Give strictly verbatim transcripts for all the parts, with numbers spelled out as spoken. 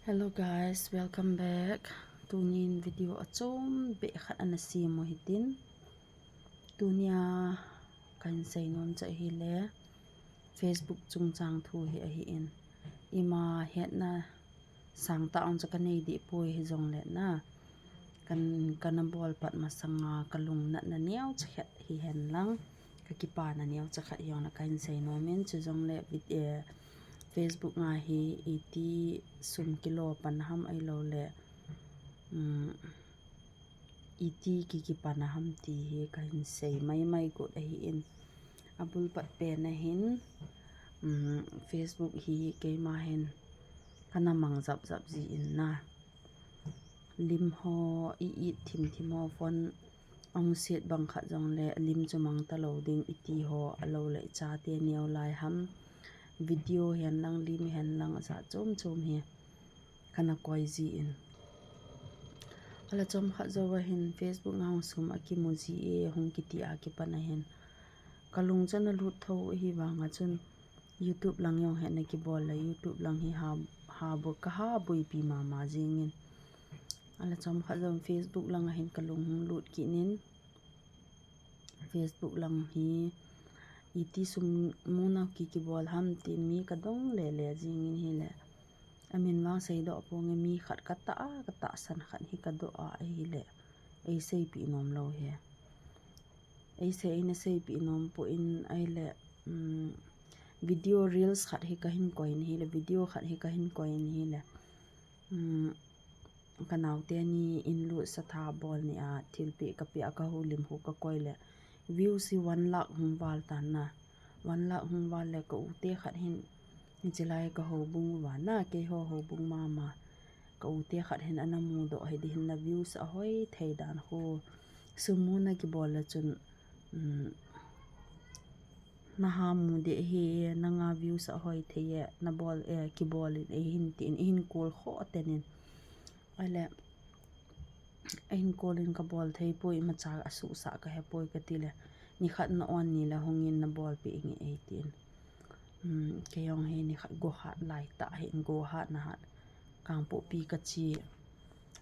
Hello guys, welcome back. Tunin video achom beh khat ana sem u hitin. Tunia kahin seinom chu ahile Facebook chungchang thu hi ahin. Ima hetna sangtah ong chu kanei deh poi hijongle na. Kan, kana bol pat masanga kalungnatna neocha khat hihen lang, kakipana neocha khat hijongle kahin seinom in, chujongle vid-, eh, Facebook nga hi iti sum kilo pan ham ahilouleh, um, iti kikipan ham ti hi kahin sei maimai got ahin. Abul pat pen ahin, um, Facebook hi keima hin kana mang japjap ji in na. Lim ho i-it thimthim ho, phone ahung set bang khat jongle lim chu mang talou ding iti ho, ahilouleh ichate neo lai ham. Video hen lang, lim hen lang, ajat chom chom hi kana koi ji in. Ahile chomkhat jouva hin Facebook nga hung sum akimu ji e hung kiti a kipan ahin, kalung chu ana lut tho ahivanga chun YouTube lang jong hi ana kibol le, YouTube lang hi ha, ha bu-, kaha buipi mama jingin. Ahile chomkhat jouva Facebook langa hin kalung hung lut kit in, Facebook lang hi iti sum muna kikibol ham tin mi kadong lele jingin ahile, amin vang seidoh ponge, mi khat katah a, katahsan khat hi kadoh a ahile, eiseipeh nom lou hi. Eisei, eina seipeh nom poi ahile, um, video reels khat hi kahin koi in ahile, video khat hi kahin koi in ahile, um, kanaote ni in lut satha bol nia thilpeh kapeh a kahoulim khu kakoi le, views hi one lakh hung val tan na. One lakh hung val le ka ute khat hin, hiche lai ka houbung uva na, keiho houbung mama, ka ute khat hin ana mudoh hi ding hin na, views ahoi thei dan khu. Sum muna kibol le chun, um, naha mu deh hi, nanga views ahoi thei e, nabol e, kibol in eihin tin, eihin call khoh tenin. Ahile, eihin call in kabol thei poi, imacha asuhsah kahe poi kati le, nikhat na on ni le hungin nabolpeh inge eitin. Um, kei jong hi nikhat go hat laitah hin, go hat na hat. Kangpokpi kache,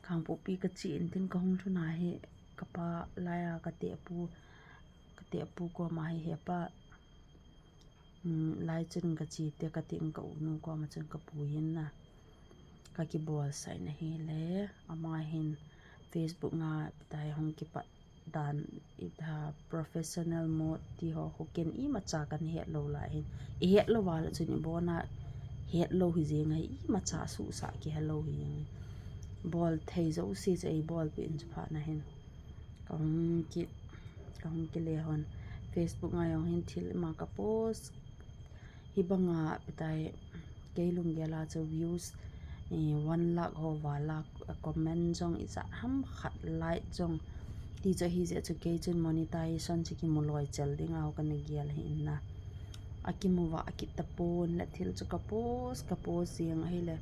Kangpokpi kache in tin kahung lhun a hi, kapa laiya katehpu, katehpu koma hi, hepa, um, lai chun kache te katin ka unu koma chun kapui in na. Kakibolsah in ahile, ama hin Facebook nga ipi tai hung kipat dan, ipi ta professional mode ti ho khu ken imacha kahet lou lai hin. Ihet lou val chun ibona het lou hi jeng ahi, imacha suhsah kihe lou hi jeng ahi. Bol thei jouse chu eibolpeh in chuphat na hin. Kahung ki, kahung kile hon. Facebook nga jong hin thil ima ka post, hibanga ipi tai, kei lunggel a chu views, eh, one lakh ho val a, comment jong ijat ham khat, like jong, ti chu ahijeh chu kei chun monetization chu kimu loi chel dinga ho kana gel ahi in na. Akimu vah kit tapon le thil chu ka post, ka post jeng ahile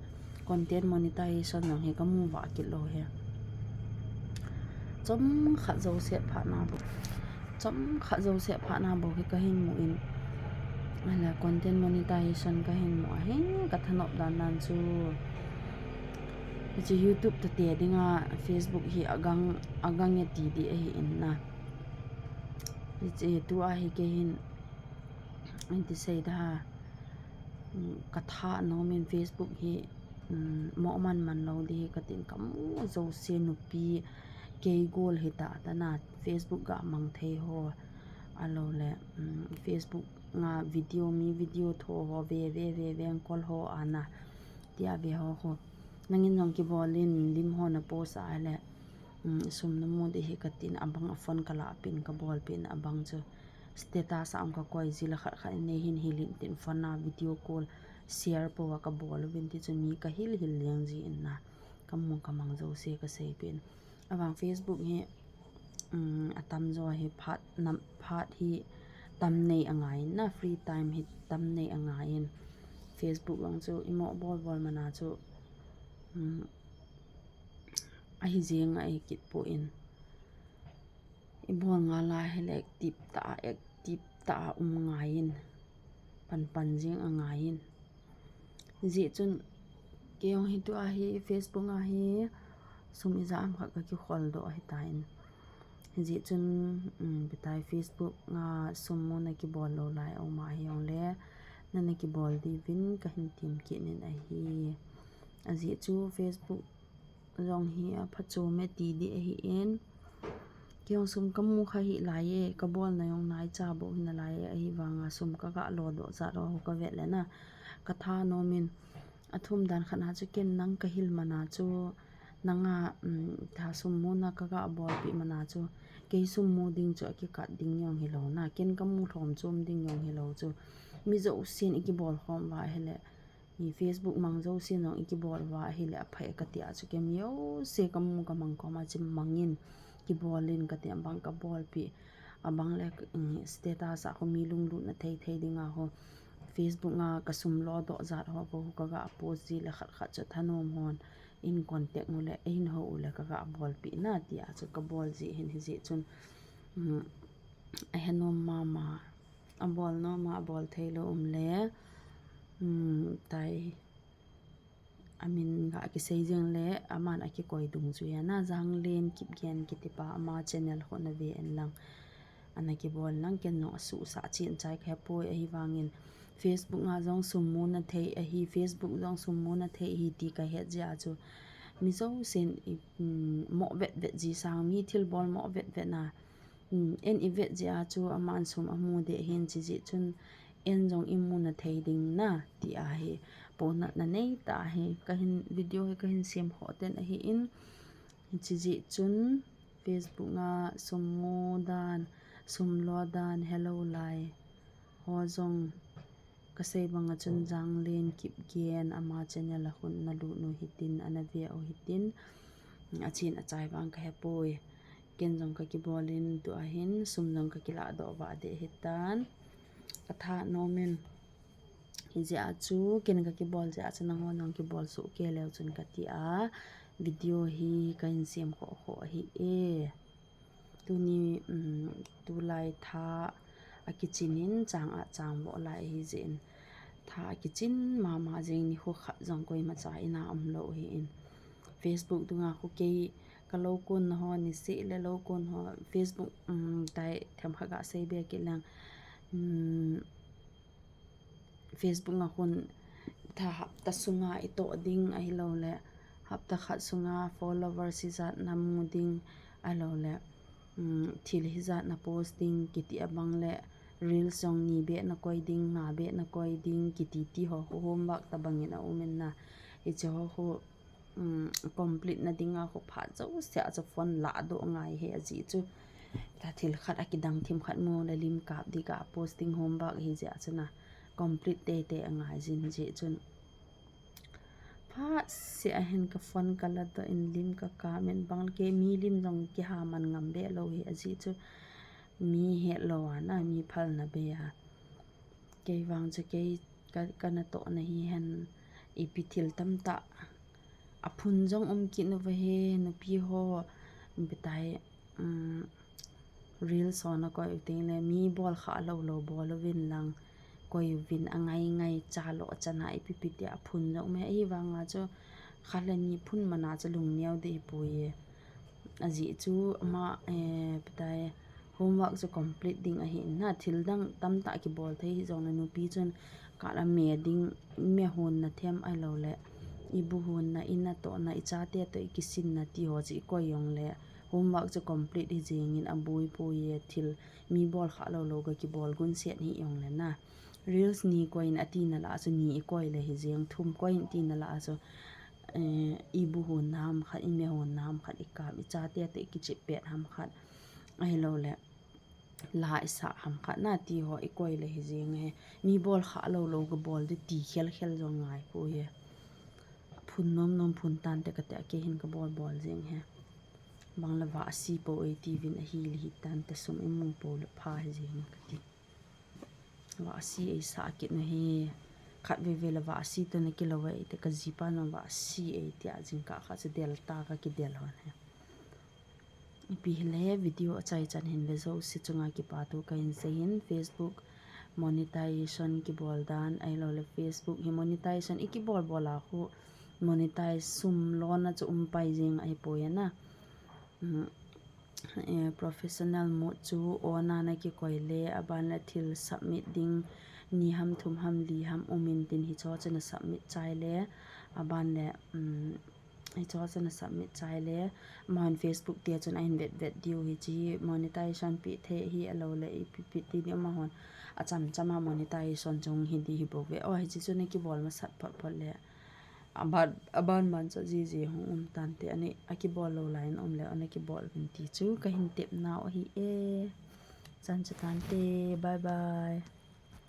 content monetization jong hi kamu vah kit lou hi. Chomkhat jouse phatna bou, chomkhat jouse phatna bou hi kahin mu in, ahile content monetization kahin mu ahin, kathanop dan dan chu, hiche YouTube tate dinga Facebook hi agang, agang e ti ding ahi in na. Hiche tua hi kei hin, iti sei da, um, katha nom in Facebook hi, um, mo man man lou ding hi katin, kamu jouse nupi, kei gol hita tana, Facebook ga mang thei ho, ahilouleh, um, Facebook nga video, mi video tho ho ve, ve, ve, ve, enkol ho ana, tia ve ho khu. Nangin jong kibol in, lim ho na post a le, um, sum namu ding hi katin, abang a phone kalahpeh in kabolpeh in, abang chu status a jong kakoi ji le khat khat in neihin hil in tin phone a video call share pouva kabol uvin ti chun mi kahil hil jeng ji in na, kamu kamang jouse kaseipeh in. Avang Facebook hi, um, atamjo hi phat nam, phat hi tam nei angai in na, free time hi tam nei angai in. Facebook jong chu imo bol bol mana chu, um, ahi jeng ahi kit poi. Ibol ngal a hile active tah a, active tah a um ngai in, pan pan jeng angai in. Hijeh chun Kei jong hi tua hi Facebook a hi sum ija ham khat ka kikhol doh ahi tan. Hijeh chun, um, betai Facebook a sum muna kibol lou lai aum a hijongle, nana kibol diuvin kahin tem kit in ahi. Ajeh chu Facebook jong hi apha chom e ti ding ahin. Kei jong sum kamu kha hih lai e, kabolna jong naicha bou hi nalai e, ahivanga sum kaga lo doh jat ho kavet le na, katha nom in, athum dan khat na chu ken nang kahil mana chu, nanga, um, tha sum muna kaga bolpeh mana chu, kei sum mu ding chu akikat ding jong hilou na, ken kamu lhom chom ding jong hilou chu, mi jousen ikibol khom uva ahile, i Facebook mang jousen jong ikibol uva ahile apha e kati a chu, kei mi jouse kamu kamang koma chu mangin kibol in kati, abang kabolpeh, abang le, um, status a khu mi lunglutna thei thei dinga khu, Facebook a kasum lo doh jat ho khu kaga post ji le khat khat chu thanom hon in contact u le, ahin hou u le kaga bolpeh na ti a chu kabol ji hin hijeh chun, um, ahenom mama, abol nom a abol thei lou um le, um, tai, amin ga kisei jeng le, aman akikoi dungjuia na, Janglen Kipgen kiti pa ama channel khu nave in lang, ana kibol lang, ken jong asuhsah chen chai kahe poi, ahivangin Facebook a jong sum muna thei ahi, Facebook jong sum muna thei ahi ti kahet jeh a chu, mi jousen i, um, mo vet vet ji sang, mi thilbol mo vet vet na, um, en ivet jeh a chu aman sum amu ding ahin, hijeh chun en jong imuna thei ding na ti ahi, ponatna nei tah ahi, kahin video hi kahin sem khoh ten ahin, hijeh chun Facebook a sum mu dan, sum lo dan helou lai ho jong kasei banga chun Janglen Kipgen ama channel a khun nalut u hitin, ana ve u hitin, achen achai vang kahe poi. Ken jong kakibol in tua hin sum jong kakilah doh vah ding ahitan. Katha nom in. Hijeh a chu, ken kakibol jeh a chu nanghon jong kibol soh kei leu chun kati a, video hi kahin sem khoh khoh ahi e. Tuni, um, tulai tha akichin in chang a chang vo lai ahi jeh in. Tha akichin mama jeng, nikho khat jong koimacha in a umlou ahin. Facebook dunga khu kei kalou kon na ho, niseh le lou kon ho, Facebook, um, tai themkhat gasei be kit leng, um, Facebook a khun tha hapta sunga itoh ding ahilouleh, hapta khat sunga followers ijat namu ding ahilouleh, um, thil hijat napost ding kiti abang le, reels jong ni beh nakoi ding, nga beh nakoi ding kiti ti ho, homework tabang in aum in na. Hiche ho khu, um, complete na dinga khu phat jouse a chu phone ladoh ngai ahi ajeh chu. Tha thil khat akidang thim khat mu le lim kap ding ka posting homework ahi jeh a chu na. Complete teitei angai jin jeh chun. Phat seh a hin ka phone kaladoh in lim kakap in bang le kei mi lim jong kiha man ngam beh lou ahi ajeh chu. Mi hetlou a na, mi phalna bei a. Kei vang chu kei ka, kanatohna hihen ipi thil tamtah. Aphun jong um kit nauva hi, nupi ho, ipi tai, um, reels ho nakoi u teng le, mi bol khah lou lou bol uvin lang, koi uvin angai ngai cha lo achana ipi pi ti aphun jong um e, ahivanga chu khat le ni phun mana chu lungneo ding ahipoi e. Ajeh chu ama, eh, ipi tai, homework chu complete ding ahi in na, thil dang tamtah kibol thei hijongle nupi chun kala me ding, me hon na them ahilouleh, ibu hon na, inatohna, ichate toh ikisinna ti ho chu ikoi jongle, homework chu complete hijeng in aboi poi e, thil mi bol khah lou lou ga kibol gunset hi jongle na. Reels ni koi in ati na lah a chu ni ikoi le hijeng, thum koi in ati na lah a chu, eh, ibu hon na ham khat, ime hon na ham khat ikap, ichate toh ikichep pet ham khat, ahilouleh la isah ham khat na ti ho ikoi le hijeng e. Mi bol khah lou lou ga bol ding ti khel khel jong ngai poi e. Phun nom nom phun tante kati a, kei hin kabol bol jeng e. Bang le vahsi pou e tiuvin ahile hitante, sum imu pou le pha hijeng e kati. Vahsi eisah kit nu hi, khat veve le vahsi toh na kilou e, iti kajipa nung vahsi e tia jingkah khat chu del ta kakidel hon e. Ipi hile video achaichan hin ve jouse chunga kipathu kahin sei in, Facebook monetization kibol dan, ahilouleh Facebook hi monetization ikibol bol a khu, monetize sum lona chu um pai jing ahipoi na. Professional mode chu on a nakikoi le, aban le thil submit ding ni ham, thum ham, li ham umin tin hicho chu na submit chai le, aban le hicho chu na submit chai le, amahon Facebook tia chun ahin vetvet diu hiche monetization pe thei hi alou le ipi pe ti diu amahon achamchama monetization chung hi di hi bou ve. O, hiche chu nakibol masat photphot le aban, aban ban chu jiji hung um tante, ani akibol lou lai in um le ana kibol uvin ti chu kahin tepnau ahi e. Chan chu tante, bye bye.